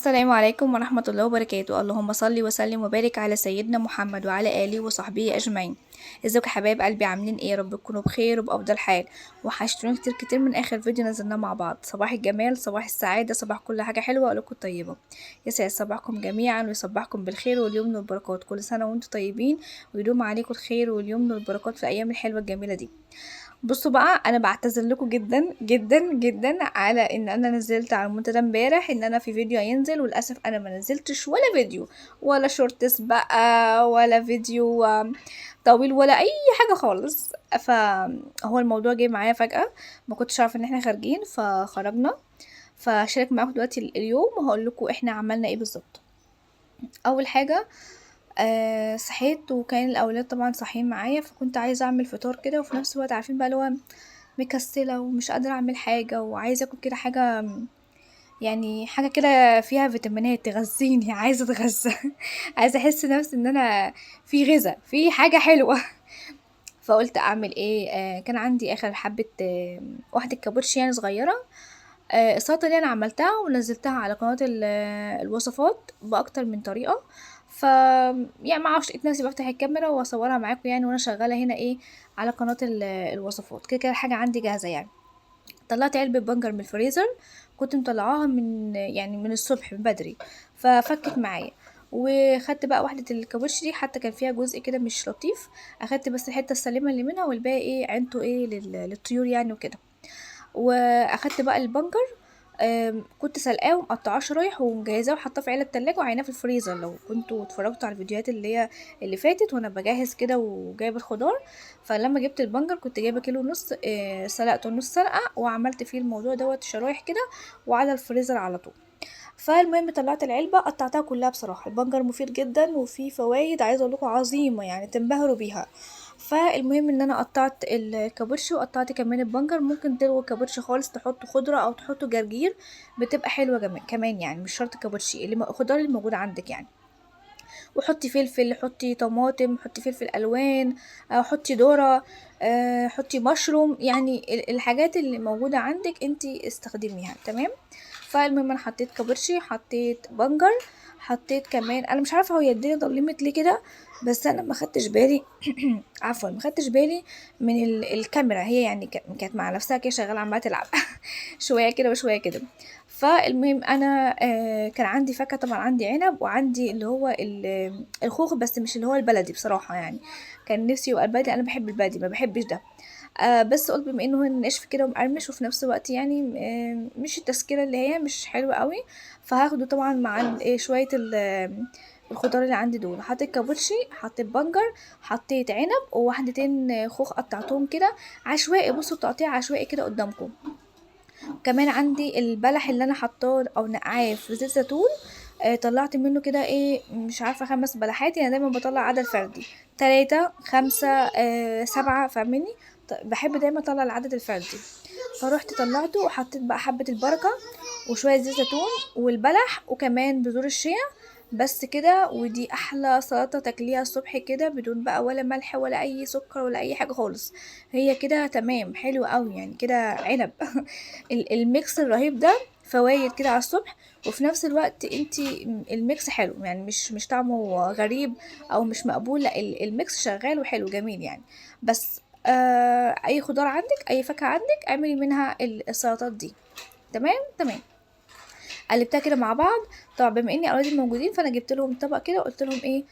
السلام عليكم ورحمة الله وبركاته. اللهم صل وسلم وبارك على سيدنا محمد وعلى آله وصحبه أجمعين. ازيكم يا حبايب قلبي؟ عاملين ايه؟ يا رب تكونوا بخير وبأفضل حال. وحشتوني كتير كتير من آخر فيديو نزلناه مع بعض. صباح الجمال، صباح السعادة، صباح كل حاجة حلوة وقلوبكم طيبة. يسعد صباحكم جميعا ويصبحكم بالخير واليمن والبركات. كل سنة وانتم طيبين ويدوم عليكم الخير واليمن والبركات في الأيام الحلوة الجميلة دي. بصوا بقى، انا بعتذر لكم جدا جدا جدا على ان انا نزلت على المنتدى امبارح ان انا في فيديو هينزل، وللاسف انا ما نزلتش ولا فيديو ولا shorts بقى ولا فيديو طويل ولا اي حاجة خالص. فهو الموضوع جه معايا فجاة، ما كنتش عارفه ان احنا خارجين فخرجنا. فشارك معاكم دلوقتي اليوم وهقول لكم احنا عملنا ايه بالظبط. اول حاجة صحيت وكان الاولاد طبعا صاحيين معايا، فكنت عايزه اعمل فطار كده، وفي نفس الوقت عارفين بقى اللي هو مكسله ومش قادرة اعمل حاجة وعايزه اكل كده حاجة، يعني حاجة كده فيها فيتامينات تغذيني. عايزه اتغذى، عايزه احس نفسي ان انا في غذاء، في حاجة حلوة. فقلت اعمل ايه؟ كان عندي اخر حبه واحدة كابوتشي يعني صغيرة. السلطة دي انا عملتها ونزلتها على قناة الوصفات باكتر من طريقه. ف يعني ما اعرفش، لقيت نفسي بفتح الكاميرا واصورها معاكم يعني وانا شغالة هنا ايه على قناة الوصفات. كده كده الحاجة عندي جاهزة يعني. طلعت علبة بنجر من الفريزر، كنت مطلعاها من الصبح من بدري، ففكت معايا. وخدت بقى واحدة الكابوتشي دي، حتى كان فيها جزء كده مش لطيف، اخدت بس الحتة السليمة اللي منها والباقي ايه عينته ايه للطيور يعني وكده. واخدت بقى البنجر، كنت سلقاه ومقطعاه شرايح ومجهزاه وحطاه في علب تلاجة وعيناه في الفريزر. لو كنتوا اتفرجتوا على الفيديوهات اللي هي اللي فاتت وانا بجهز كده وجايبه الخضار، فلما جبت البنجر كنت جايبه كيلو ونص، سلقته نص سلقه وعملت فيه الموضوع دوت شرايح كده وعلى الفريزر على طول. فالمهم طلعت العلبة قطعتها كلها. بصراحة البنجر مفيد جدا وفيه فوايد عايزه اقول لكم عظيمة، يعني تنبهروا بيها. فالمهم ان انا قطعت الكابوتشي وقطعت كمان البنجر. ممكن تلغوا الكابوتشي خالص، تحطوا خضرة او تحطوا جرجير، بتبقى حلوة كمان يعني، مش شرط كابوتشي، اللي الخضار اللي موجود عندك يعني. وحطي فلفل، حطي طماطم، حطي فلفل الوان، حطي ذره، حطي مشروم، يعني الحاجات اللي موجودة عندك انتي استخدميها. تمام. فالمهم انا حطيت كابوتشي، حطيت بنجر، حطيت كمان، انا مش عارفه هو الدنيا ضلمت ليه كده، بس انا ما خدتش بالي عفوا، ما خدتش بالي من الكاميرا، هي يعني كانت مع نفسها كده شغالة عماله تلعب شوية كده وشوية كده. فالمهم انا كان عندي فاكهة طبعا، عندي عنب وعندي اللي هو الخوخ، بس مش اللي هو البلدي بصراحة، يعني كان نفسي يبقى البلدي، انا بحب البلدي ما بحبش ده. بس قلت بما انه هو ناشف كده ومقرمش، وفي نفس الوقت يعني مش التسكيره اللي هي مش حلوة قوي، فهاخده طبعا مع شوية الخضار اللي عندي دول. حطيت كابوتشي، حطيت بنجر، حطيت عنب، وواحدتين خوخ قطعتهم كده عشوائي. بصوا التقطيع عشوائي كده قدامكم. كمان عندي البلح اللي انا حطاه او نقعاه في زيت زيتون، طلعت منه كده ايه مش عارفه 5 بلحات، يعني دايما بطلع عدد فردي 3 5 7، فاهميني؟ بحب دايما اطلع العدد الفردي. فروحت طلعته وحطيت بقى حبه البركة وشوية زيت زيتون والبلح وكمان بذور الشيا بس كده. ودي احلى سلطة تاكليها الصبح كده بدون بقى ولا ملح ولا اي سكر ولا اي حاجة خالص، هي كده تمام حلو قوي يعني كده عنب. ال mix الرهيب ده فوايد كده على الصبح، وفي نفس الوقت انتي ال mix حلو يعني، مش طعمه غريب او مش مقبول، لا ال mix شغال وحلو جميل يعني. بس اي خضار عندك اي فاكهة عندك اعملي منها السلطات دي. تمام تمام. قلبتها كده مع بعض. طبعا بما اني اولادي موجودين فانا جبت لهم طبق كده وقلت لهم ايه،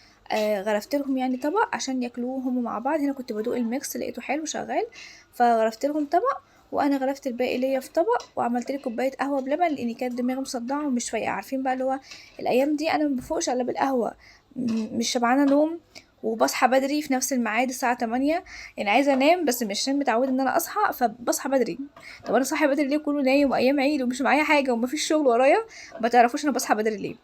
غرفت لهم يعني طبق عشان ياكلوه هم مع بعض. هنا كنت بدوق ال mix لقيته حلو شغال، فغرفت لهم طبق، وانا غرفت الباقي ليا في طبق، وعملت لي كوباية قهوة بلبن لان كانت دماغي مصدعه ومش فايقه. عارفين بقى اللي هو الايام دي انا ما بفوقش الا بالقهوة، مش شبعانه نوم، وبصحى بدري في نفس الميعاد الساعة 8، يعني عايزه انام بس مش عشان متعوده ان انا اصحى، فبصحى بدري. طب انا صاحية بدري ليه؟ كله نايم وايام عيد ومش معايا حاجة ومفيش شغل ورايا، ما تعرفوش انا بصحى بدري ليه.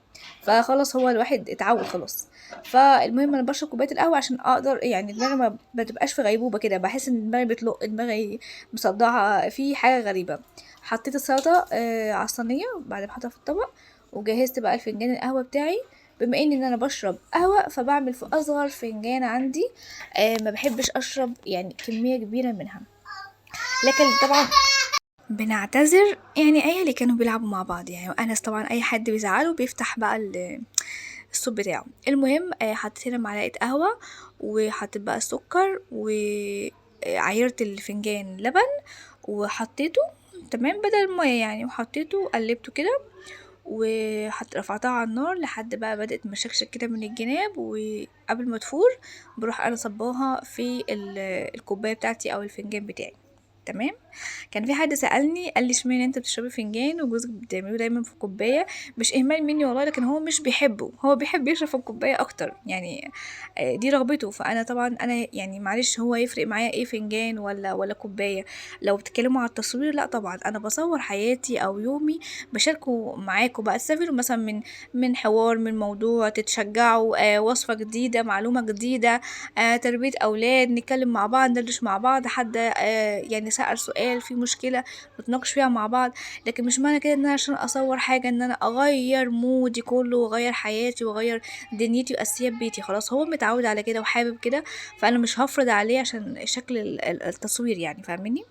فخلاص هو الواحد اتعود خلاص. فالمهم انا بشرب كوباية القهوة عشان اقدر يعني دماغي ما بتبقاش في غيبوبة كده، بحس ان دماغي بتلق، دماغي مصدعه، في حاجة غريبة. حطيت السلطة على الصينية بعد ما حطيتها في الطبق، وجهزت بقى الفنجان القهوة بتاعي. بما ان انا بشرب قهوة فبعمل في اصغر فنجان عندي، ما بحبش اشرب يعني كمية كبيرة منها، لكن طبعا بنعتذر يعني عيالي كانوا بيلعبوا مع بعض يعني، وأنس طبعا أي حد بيزعله بيفتح بقى الصوت بتاعه. المهم حطيت هنا معلقة قهوة، وحطيت بقى السكر، وعايرت الفنجان لبن وحطيته، تمام، بدل المية يعني، وحطيته وقلبته كده، وحط رفعتها على النار لحد بقى بدأت مشكشك كده من الجناب، وقبل ما تفور بروح انا صباها في الكوباية بتاعتي او الفنجان بتاعي، تمام. كان في حد سألني قال لي اشمعنى انت بتشربي فنجان وجوزك بتعمله دايما في كوباية؟ مش اهمال مني والله، لكن هو مش بيحبه، هو بيحب يشرب في الكوباية اكتر يعني، دي رغبته. فانا طبعا انا يعني معلش، هو يفرق معايا ايه فنجان ولا كوباية؟ لو بتتكلموا على التصوير، لا طبعا انا بصور حياتي او يومي، بشاركه معاكم بقى، تستفيدوا مثلا من حوار، من موضوع، تتشجعوا، وصفة جديدة، معلومة جديدة، تربية اولاد، نتكلم مع بعض، ندردش مع بعض، حد يعني سأل سؤال في مشكلة نتناقش فيها مع بعض. لكن مش معنى كده ان انا عشان اصور حاجة ان انا اغير مودي كله واغير حياتي واغير دنيتي واسيب بيتي، خلاص هو متعود على كده وحابب كده، فانا مش هفرض عليه عشان شكل التصوير يعني، فاهميني؟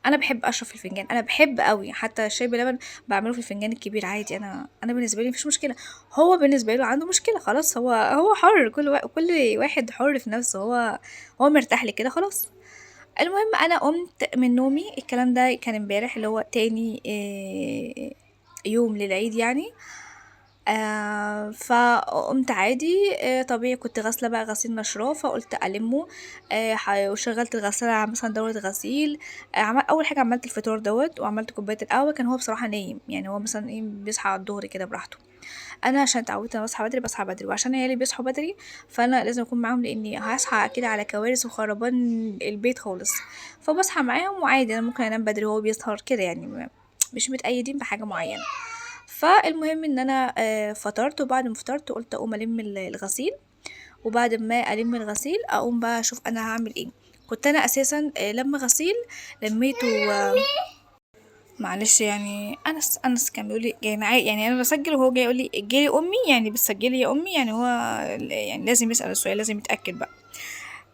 انا بحب اشرب في الفنجان، انا بحب قوي، حتى الشاي بلبن بعمله في الفنجان الكبير عادي، انا بالنسبة لي مفيش مشكلة، هو بالنسبة له عنده مشكلة، خلاص هو حر، كل واحد حر في نفسه، هو مرتاح لكده خلاص. المهم انا قمت من نومي، الكلام ده كان امبارح اللي هو تاني يوم للعيد يعني، فقمت عادي، طبيعي، كنت غاسله بقى غسيل نشراه، فقلت المه، وشغلت الغسالة مثلا دوره غسيل، اول حاجة عملت الفطار دوت، وعملت كوباية القهوة. كان هو بصراحة نايم يعني، هو مثلا ايه بيصحى على الظهر كده براحته. انا عشان اتعودت انا بصحى بدري، بصحى بدري، وعشان عيالي بيصحوا بدري فانا لازم اكون معاهم، لاني هصحى كده على كوارث وخربان البيت خالص، فبصحى معاهم وعادي انا ممكن انام بدري وهو بيسهر كده يعني، مش متقيدين بحاجة معينة. فالمهم ان انا فطرت، وبعد ما فطرت قلت اقوم الم الغسيل، وبعد ما الم الغسيل اقوم بقى اشوف انا هعمل ايه. كنت انا اساسا، لما غسيل لميته، معلش يعني انس كان بيقول لي جاي معايا يعني، انا بسجل وهو جاي يقول لي جيلي امي، يعني بتسجلي يا امي، يعني هو يعني لازم يسال السؤال، لازم يتاكد بقى.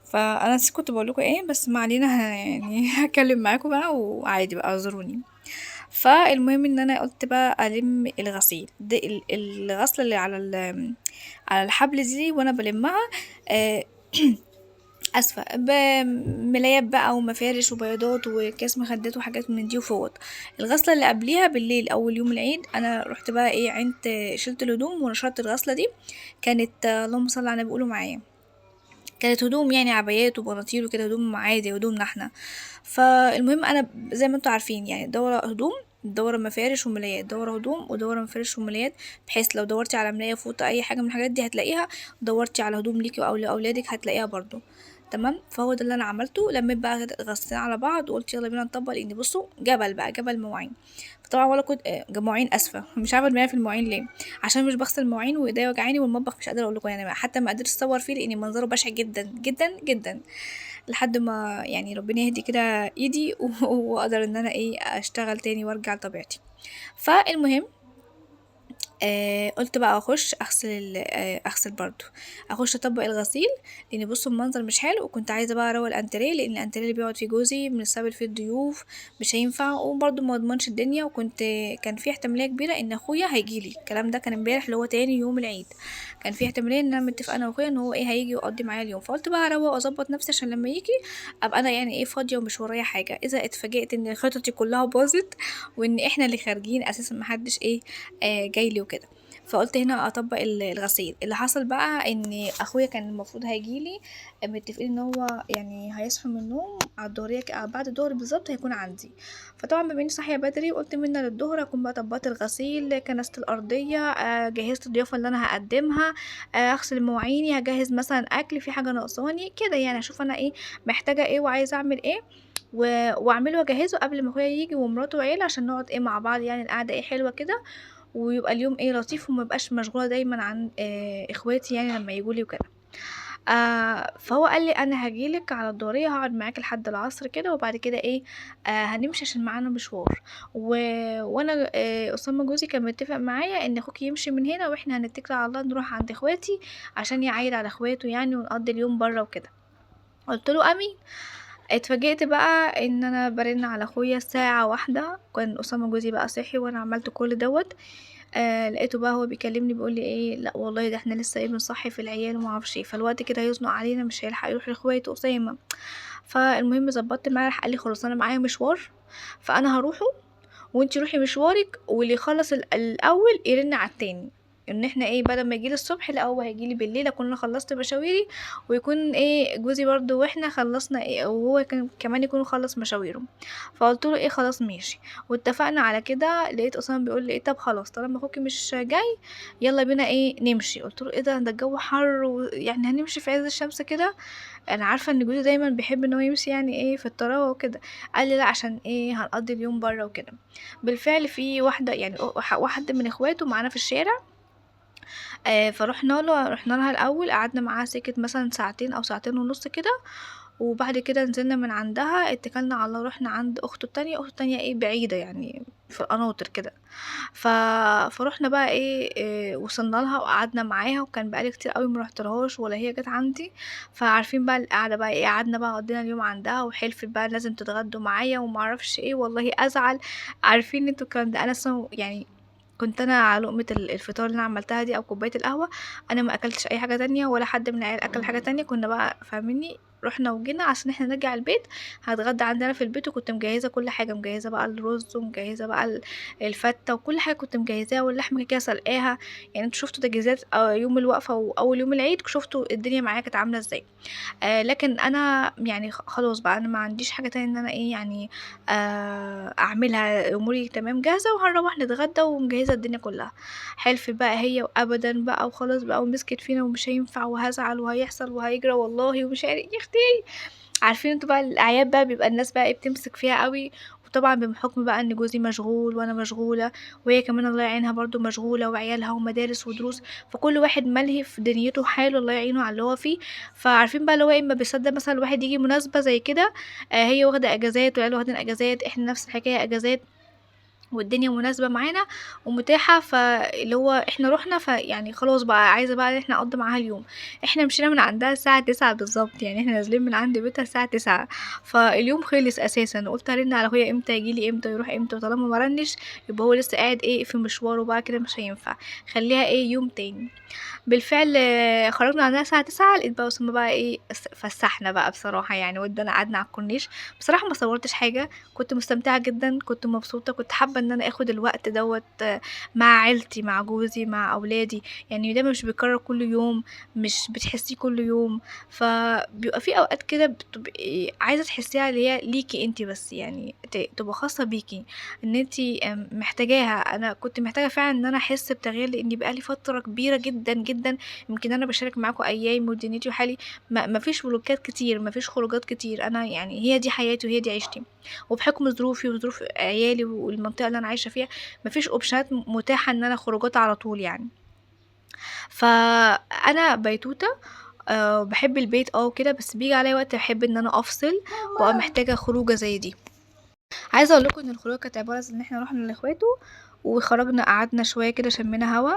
فانا نسيت كنت بقول لكم ايه، بس ما علينا، يعني هتكلم معاكم بقى وعادي بقى، اعذروني. فالمهم ان انا قلت بقى الم الغسيل ده، الغسله اللي على الحبل دي وانا بلمها، اسفه، بملايات بقى ومفارش وبياضات وكاس مخدات وحاجات من دي وفوط. الغسله اللي قبليها بالليل اول يوم العيد انا رحت بقى ايه، عدت شلت الهدوم ونشرت الغسله دي، كانت اللهم صل على النبي بيقولوا معايا، كانت هدوم يعني عبايات وبناطيل وكده، هدوم عادي هدومنا احنا. فالمهم انا زي ما انتوا عارفين يعني دورة هدوم، دورة مفارش وملايات، دورة هدوم ودورة مفارش وملايات، بحيث لو دورتي على ملاية فوطة اي حاجة من الحاجات دي هتلاقيها، دورتي على هدوم ليكي او لاولادك هتلاقيها برضو، تمام. فهو ده اللي انا عملته، لميت بقى غسلتين على بعض وقلت يلا بينا نطبق، لان بصوا جبل بقى، جبل مواعين. فطبعا ولا كنت، مواعين اسفه، مش عارفه دماغي في المواعين ليه، عشان مش بغسل مواعين وايديا وجعاني، والمطبخ مش قادرة اقول لكم يعني، حتى ما قدرتش اصور فيه لان منظره بشع جدا جدا جدا، لحد ما يعني ربنا يهدي كده ايدي واقدر ان انا ايه اشتغل تاني وارجع لطبيعتي. فالمهم قلت بقى اخش اغسل اغسل برضو، اخش اطبق الغسيل، لان بصوا المنظر مش حلو، وكنت عايزه بقى اروق الانتريه، لان الانتريه اللي بيقعد فيه جوزي بنستقبل فيه الضيوف مش هينفع، وبرضو ما اضمنش الدنيا، كان في احتمالية كبيرة ان اخويا هيجيلي، الكلام ده كان امبارح اللي هو تاني يوم العيد، كان في احتمالية ان انا متفقه انا واخويا ان هو ايه هيجي ويقضي معايا اليوم، فقلت بقى اروق واظبط نفسي عشان لما يجي ابقى انا يعني ايه فاضية ومش ورايا حاجة. اذا اتفاجئت ان خططي كلها باظت، وان احنا اللي خارجين اساسا محدش ايه، جاي لي وكده. فقلت هنا اطبق الغسيل. اللي حصل بقى ان اخويا كان المفروض هيجيلي، متفقين ان هو يعني هيصحى من النوم على الظهريه بعد الظهر بالظبط هيكون عندي. فطبعا بما اني صاحية بدري قلت منا للظهر اكون بقى طبقت الغسيل، كنست الارضية، جهزت الضيافة اللي انا هقدمها، اغسل مواعيني، هجهز مثلا اكل، في حاجة ناقصاني كده يعني، اشوف انا ايه محتاجه ايه وعايزه اعمل ايه واعمله واجهزة قبل ما اخويا يجي ومراته وعيلة، عشان نقعد ايه مع بعض، يعني القعدة ايه حلوة كده، ويبقى اليوم ايه لطيف، وما بقاش مشغولة دايما عن اخواتي يعني لما يجولي وكده. فهو قال لي انا هجيلك على الدورية، هقعد معاك لحد العصر كده، وبعد كده ايه، هنمشي عشان معانا مشوار. وانا اسامة جوزي كان متفق معايا ان اخوك يمشي من هنا واحنا هنتكل على الله نروح عند اخواتي عشان يعايد على اخواته يعني، ونقضي اليوم بره وكده. قلت له امين. اتفاجئت بقى إن أنا بارن على أخويا الساعة 13:00، كان أسامة جوزي بقى صحي وأنا عملت كل دوّة. لقيته بقى هو بيكلمني بيقول لي إيه: "لأ والله ده إحنا لسه إيه بنصحّي في العيال وما أعرفش إيه، فالوقت كده هيزنق علينا مش هيلحق يروح لأخواته أسامة." فالمهم ضبطت معاه، راح قال لي: "خلاص أنا معايا مشوار فأنا هاروحه وأنتِ روحي مشوارِك، واللي يخلّص الأول يرن على التاني." إن إحنا إيه بدل ما ييجي لي الصبح لأ هو هييجي لي بالليل أكون أنا خلّصت مشاويري، ويكون إيه جوزي برضه وإحنا خلّصنا إيه وهو كمان يكون خلّص مشاويره. فقُلت له إيه خلاص ماشي، واتفقنا على كده. لقيت أسامة بيقول لي إيه: "طب خلاص طالما أخوكِ مش جاي يالّا بينا إيه نمشي." قُلت له: "إيه ده، ده الجو حَر ويعني هنمشي في عز الشمس كده؟" أنا عارفة إن جوزي دايمًا بيحب إن هو يمشي يعني إيه في الطراوة وكده. قال لي: "لأ عشان إيه هنقضّي اليوم برّه وكده." بالفعل في واحدة يعني واحدة من إخواته معانا في الشارع، فرُحنا له رُحنا لها الأول، قعدنا معاها سكة مثلًا ساعتين أو ساعتين ونُص كده، وبعد كده نزلنا من عندها اتكلنا على الله ورُحنا عند أخته التانية. أخته التانية إيه بعيدة يعني في القناطر كده، ف فرُحنا بقى إيه، وصلنا لها وقعدنا معاها، وكان بقى لي كتير أوي ما رُحتلهاش ولا هي جات عندي، فعارفين بقى القعدة بقى إيه، قعدنا بقى قضينا اليوم عندها، وحلفت بقى لازم تتغدوا معايا وما أعرفش إيه، والله أزعل، عارفين أنتم الكلام ده. أنا أصلًا يعني كنت أنا على لقمة الفطار اللي أنا عملتها دي أو كوباية القهوة، أنا ما أكلتش أي حاجة تانية ولا حد من العيال أكل حاجة تانية، كنا بقى فاهمينّي، رُحنا وجينا عشان إحنا نرجع البيت هنتغدى عندنا في البيت، وكنت مجهزة كل حاجة، مجهزة بقى الرز ومجهزة بقى الفتة وكل حاجة كنت مجهزاها، واللحمة كده كده سلقاها. يعني أنتم شُفتوا تجهيزات يوم الوقفة وأول يوم العيد، شُفتوا الدنيا معايا كانت عاملة إزاي. لكن أنا يعني خلاص بقى أنا ما عنديش حاجة تانية إن أنا إيه يعني أعملها، أموري تمام جاهزة وهنروّح نتغدى ومجهزة الدنيا كلها. حلفت بقى هي وأبدًا بقى وخلاص بقى ومسكت فينا ومش هينفع وهازعل وهيحصل وهيجرى والله ومش يا أختي. عارفين أنتم بقى الأعياد بقى بيبقى الناس بقى إيه بتمسك فيها أوي، وطبعًا بحكم بقى إن جوزي مشغول وأنا مشغولة، وهي كمان الله يعينها برضه مشغولة وعيالها ومدارس ودروس، فكل واحد ملهي في دنيته وحاله الله يعينه على اللي هو فيه. فعارفين بقى اللي هو إيه، ما بيصدق مثلًا الواحد ييجي مناسبة زي كده، هي واخدة إجازات والعيال واخدين إجازات، إحنا نفس الحكاية إجازات، والدنيا مناسبة معانا ومتاحة، فاللي هو إحنا رُحنا فيعني خلاص بقى عايزة بقى إن إحنا نقضّي معاها اليوم. إحنا مشينا من عندها الساعة 21:00 بالضبط، يعني إحنا نازلين من عند بيتها الساعة 21:00، فاليوم خلص أساسًا. وقُلت هارن على أخويا إمتى، ييجي لي إمتى ويروح إمتى، وطالما ما رنش يبقى هو لسه قاعد إيه في مشواره بقى كده مش هينفع، خلّيها إيه يوم تاني. بالفعل خرجنا عندها الساعة 21:00، لقيت بقى أسامة بقى إيه فسحنا بقى بصراحة يعني، ودانا قعدنا على الكورنيش. بصراحة ما صورتش حاجة، كنت مستمتعة جدًا، كنت مبسوطة، كنت حابة إن أنا آخد الوقت دوّة مع عيلتي، مع جوزي، مع أولادي، يعني ده مش بيتكرر كل يوم، مش بتحسيه كل يوم، فبيبقى في أوقات كده بتبقي عايزة تحسيها اللي هي ليكِ أنتِ بس، يعني تبقى خاصة بيكِ، إن أنتِ محتاجاها. أنا كنت محتاجة فعلًا إن أنا أحس بتغيير، لإني بقى لي فترة كبيرة جدًا، جدًا يمكن أنا باشارك معاكم أيامي ودنيتي وحالي، ما فيش فلوجات كتير، ما فيش خروجات كتير، أنا يعني هي دي حياتي وهي دي عيشتي، وبحكم ظروفي وظروف عيالي والمنطقة اللي أنا عايشة فيها ما فيش أوبشنات متاحة إن أنا خروجات على طول يعني. فأنا بيتوتة، باحب البيت وكده، بس بييجي عليَّ وقت باحب إن أنا أفصل، وأبقى محتاجة خروجة زي دي. عايزة أقول لكم إن الخروجة كانت عبارة عن إن إحنا رُحنا لإخواته وخرجنا قعدنا شوية كده شمينا هوا،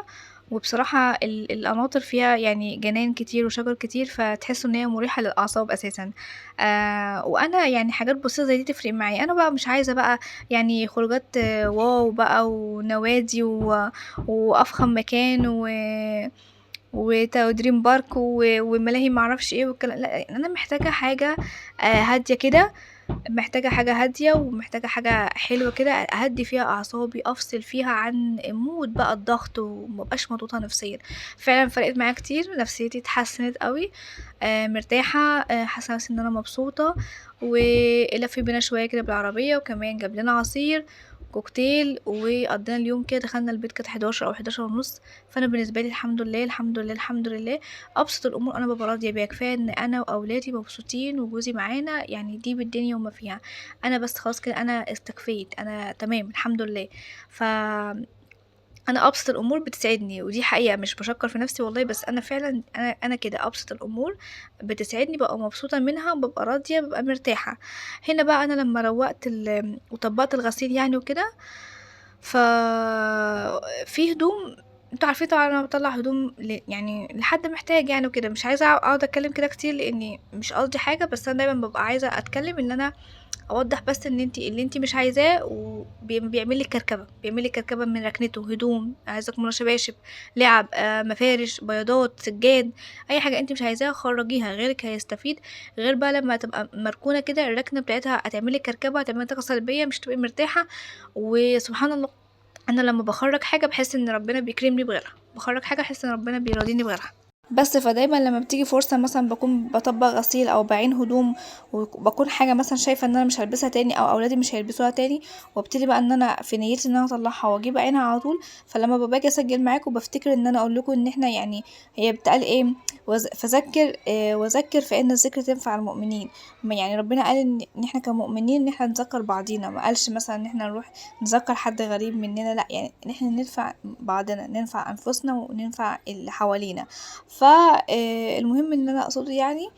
وبصراحة القناطر فيها يعني جناين كتير وشجر كتير، فتحسوا إن هي مريحة للأعصاب أساسًا. وأنا يعني حاجات بسيطة زي دي تفرق معايا. أنا بقى مش عايزة بقى يعني خروجات واو بقى ونوادي وأفخم مكان ودريم بارك وملاهي ما أعرفش إيه والكلام، لأ، أنا محتاجة حاجة، هادية كده، محتاجة حاجة هادية ومحتاجة حاجة حلوة كده أهدي فيها أعصابي، أفصل فيها عن مود بقى الضغط ومبقاش مضغوطة نفسيا. فعلا فرقت معايا كتير، نفسيتي اتحسنت قوي، مرتاحة، حاسة نفسي إن أنا مبسوطة. ولف بينا شوية كده بالعربية، وكمان جاب لنا عصير كوكتيل، وقضينا اليوم كده. دخلنا البيت كانت حداشر أو حداشر ونص. فأنا بالنسبة لي الحمد لله الحمد لله الحمد لله أبسط الأمور أنا ببقى راضية بيها، كفاية إن أنا وأولادي مبسوطين وجوزي معانا، يعني دي بالدنيا وما فيها. أنا بس خلاص كده أنا استكفيت، أنا تمام الحمد لله. ف أنا أبسط الأمور بتسعدني، ودي حقيقة مش بشكر في نفسي والله، بس أنا فعلا أنا كده أبسط الأمور بتسعدني، ببقى مبسوطة منها، ببقى راضية، ببقى مرتاحة. هنا بقى أنا لما روقت وطبقت الغسيل يعني وكده، ف في هدوم انتوا عارفين طبعا انا بطلع هدوم يعني لحد محتاج يعني وكده، مش عايزه اقعد اتكلم كده كتير لاني مش قصدي حاجة، بس انا دايما ببقى عايزه اتكلم ان انا اوضح بس ان انتي اللي انتي مش عايزاه وبيعمل لك كركبه، بيعمل لك كركبه من ركنته، هدوم، عايزه كمونه، شباشب، لعب، مفارش، بياضات، سجاد، اي حاجة انتي مش عايزاها خرجيها، غيرك هيستفيد. غير بقى لما تبقى مركونة كده الركنه بتاعتها هتعمل لك كركبه، هتعمل طاقة سلبية، مش تبقي مرتاحة. وسبحان الله انا لما بخرج حاجة بحس ان ربنا بيكرمني بغيرها، بخرج حاجة احس ان ربنا بيراضيني بغيرها. بس فدايما لما بتيجي فرصة مثلا بكون بطبق غسيل او بعين هدوم، وبكون حاجة مثلا شايفه ان انا مش هلبسها تاني او اولادي مش هيلبسوها تاني، وابتدي بقى ان انا في نيتي ان انا اطلعها واجيب عينها على طول. فلما باجي اسجل معاكم بفتكر ان انا اقول لكم ان احنا يعني هي بتقال ايه، فذكر، وذكر فان الذكر تنفع المؤمنين. يعني ربنا قال ان احنا كمؤمنين ان احنا نذكر بعضينا، ما قالش مثلا ان احنا نروح نذكر حد غريب مننا، لا يعني ان احنا ننفع بعضنا، ننفع انفسنا وننفع اللي حوالينا. فالمهم ان انا اقصده يعني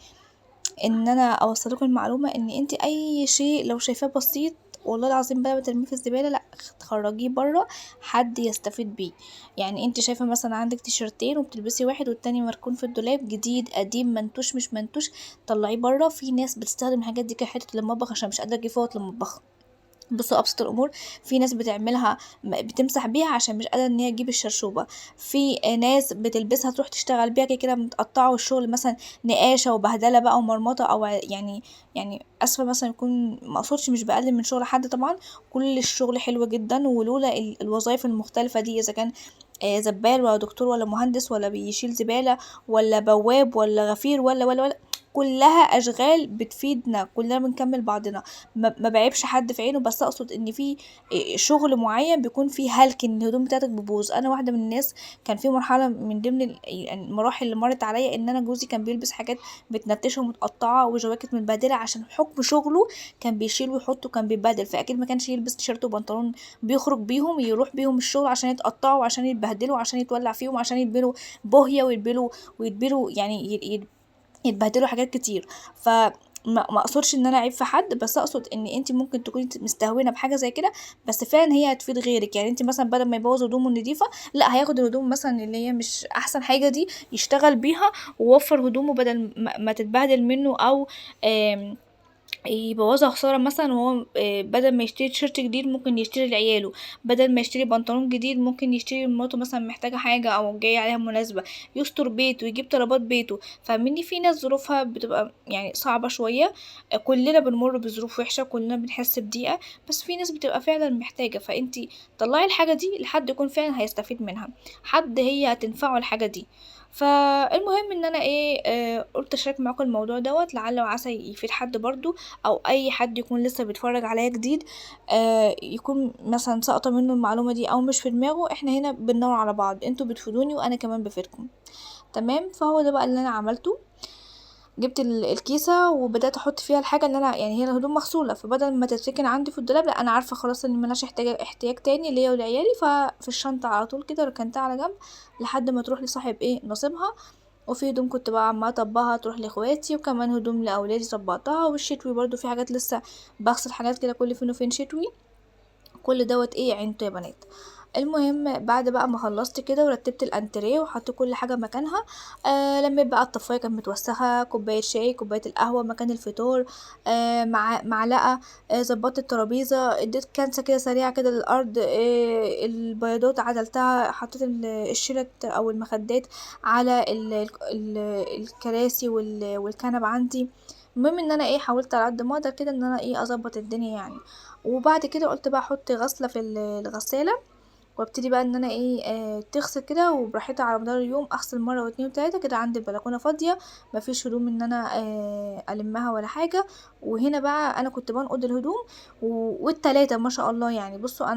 ان انا اوصل لكم المعلومة ان انت اي شيء لو شايفاه بسيط والله العظيم بقى ما ترميه في الزبالة، لا تخرجيه بره حد يستفيد بيه. يعني انت شايفه مثلا عندك تيشرتين وبتلبسي واحد والتاني مركون في الدولاب، جديد قديم منتوش مش منتوش، طلعيه بره. في ناس بتستخدم الحاجات دي كحته للمطبخ عشان مش قادرة تجيب فوط للمطبخ. بصوا ابسط الامور، في ناس بتعملها بتمسح بيها عشان مش قادرة ان هي تجيب الشرشوبه، في ناس بتلبسها تروح تشتغل بيها كده كده متقطعه، والشغل مثلا نقاشه وبهدله بقى ومرمطه، او يعني اسفه مثلا يكون ما اقصدش، مش بقلل من شغل حد طبعا، كل الشغل حلو جدا، ولولا الوظايف المختلفة دي اذا كان زبال ولا دكتور ولا مهندس ولا بيشيل زبالة ولا بواب ولا غفير ولا ولا ولا، كلها اشغال بتفيدنا، كلنا بنكمل بعضنا، ما بعيبش حد في عينه، بس اقصد ان في شغل معين بيكون فيه هلك ان الهدوم بتاعتك بتبوظ. انا واحدة من الناس كان في مرحلة من ضمن يعني المراحل اللي مرت عليا ان انا جوزي كان بيلبس حاجات متنتشه ومتقطعه وجواكت متبهدله، عشان حكم شغله كان بيشيل ويحط وكان بيتبهدل، فاكيد ما كانش يلبس تيشيرت وبنطلون بيخرج بيهم يروح بيهم الشغل عشان يتقطعوا وعشان يتبهدلوا وعشان يتولع فيهم وعشان يتبلوا بوهيه ويتبلوا يعني يتبهدلوا حاجات كتير. ف ما اقصدش ان انا عيب في حد، بس اقصد ان انت ممكن تكوني مستهونه بحاجة زي كده، بس فعلا هي هتفيد غيرك. يعني انت مثلا بدل ما يبوظ هدومه النضيفه، لا هياخد الهدوم مثلا اللي هي مش احسن حاجة دي يشتغل بيها ووفر هدومه بدل ما تتبهدل منه او يبوظها خسارة مثلا. وهو بدل ما يشتري تيشيرت جديد ممكن يشتري لعياله، بدل ما يشتري بنطلون جديد ممكن يشتري لمراته مثلا محتاجه حاجة او جاية عليها مناسبة، يستر بيته ويجيب طلبات بيته. فاهميني؟ في ناس ظروفها بتبقى يعني صعبة شوية، كلنا بنمر بظروف وحشة، كلنا بنحس بضيقه، بس في ناس بتبقى فعلا محتاجه. فانتي طلعي الحاجة دي لحد يكون فعلا هيستفيد منها، حد هي هتنفعه الحاجة دي. فالمهم ان انا قلت اشارك معاكم الموضوع دوت لعل وعسى يفيد حد برضو، او اي حد يكون لسه بيتفرج عليا جديد، يكون مثلا سقط منه المعلومة دي او مش في دماغه. احنا هنا بندور على بعض، انتوا بتفيدوني وانا كمان بفيدكم، تمام؟ فهو ده بقى اللي انا عملته. جبت الكيسة وبدات احط فيها الحاجة اللي انا يعني هي الهدوم مغسوله، فبدل ما تتركن عندي في الدولاب، لا انا عارفه خلاص ان ملهاش احتياج تاني ليا ولعيالي، ففي الشنطة على طول كده ركنتها على جنب لحد ما تروح لصاحب نصيبها. وفي هدوم كنت بقى عماله اطبقها تروح لاخواتي، وكمان هدوم لاولادي طبقتها، والشتوي برضو في حاجات لسه بغسل حاجات كده كل فين وفين شتوي. كل دوت عينته يا بنات. المهم بعد بقى ما خلصت كده ورتبت الانتريه وحطيت كل حاجة مكانها، لميت بقى الطفايه كانت متوسخه، كوباية شاي، كوباية القهوة مكان الفطور، مع معلقه، ظبطت الترابيزة، اديت كنسه كده سريعة كده للارض، البياضات عدلتها، حطيت الشيلت او المخدات على الكراسي والكنب عندي. المهم ان انا حاولت على قد ما اقدر كده ان انا اظبط الدنيا يعني. وبعد كده قلت بقى احط غسله في الغسالة، وابتدي بقى ان انا تغسل كده وبراحتها على مدار اليوم، اغسل مرة واتنين وتلاتة كده. عندي البلكونه فاضية مفيش هدوم ان انا المها ولا حاجة. وهنا بقى انا كنت بنقض الهدوم والتلاته ما شاء الله يعني. بصوا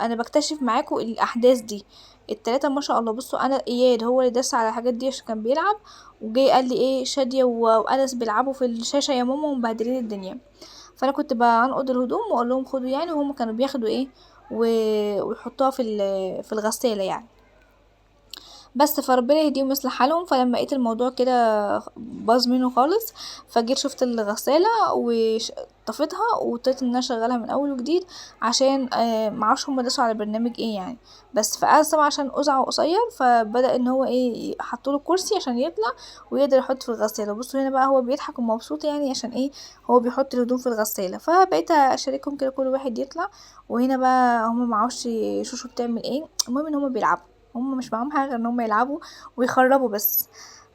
انا بكتشف معاكم الاحداث دي، التلاتة ما شاء الله. بصوا انا اياد هو اللي داس على الحاجات دي عشان كان بيلعب، وجاي قال لي شاديه وانس بيلعبوا في الشاشة يا ماما ومبهدلين الدنيا. فانا كنت بنقض الهدوم واقول لهم خدوا يعني، وهم كانوا بياخدوا ويحطوها في الغسالة يعني. بس. فربنا يهديهم ويصلح حالهم. فلما لقيت الموضوع كده باظ منه خالص، فجيت شفت الغسالة وطفيتها وابتديت ان انا اشغلها من اول وجديد، عشان معرفش هما داسوا على برنامج ايه يعني. بس فأنا طبعا عشان قزعة قصير، فبدأ ان هو ايه حطوله كرسي عشان يطلع ويقدر يحط في الغسالة. بصوا هنا بقى هو بيضحك ومبسوط يعني عشان ايه هو بيحط الهدوم في الغسالة. فبقيت اشاركهم كده كل واحد يطلع. وهنا بقى هما معرفش شوشو بتعمل ايه، المهم ان هما بيلعبوا، هما مش معاهم حاجة غير ان هما يلعبوا ويخربوا بس.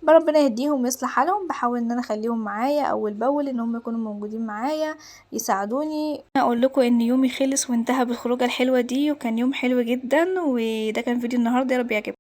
ربنا يهديهم ويصلح حالهم. بحاول ان انا اخليهم معايا اول باول، ان هم يكونوا موجودين معايا يساعدوني. انا اقول لكم ان يومي خلص وانتهى بالخروجه الحلوة دي، وكان يوم حلو جدا. وده كان فيديو النهارده، يا رب يعجبكم.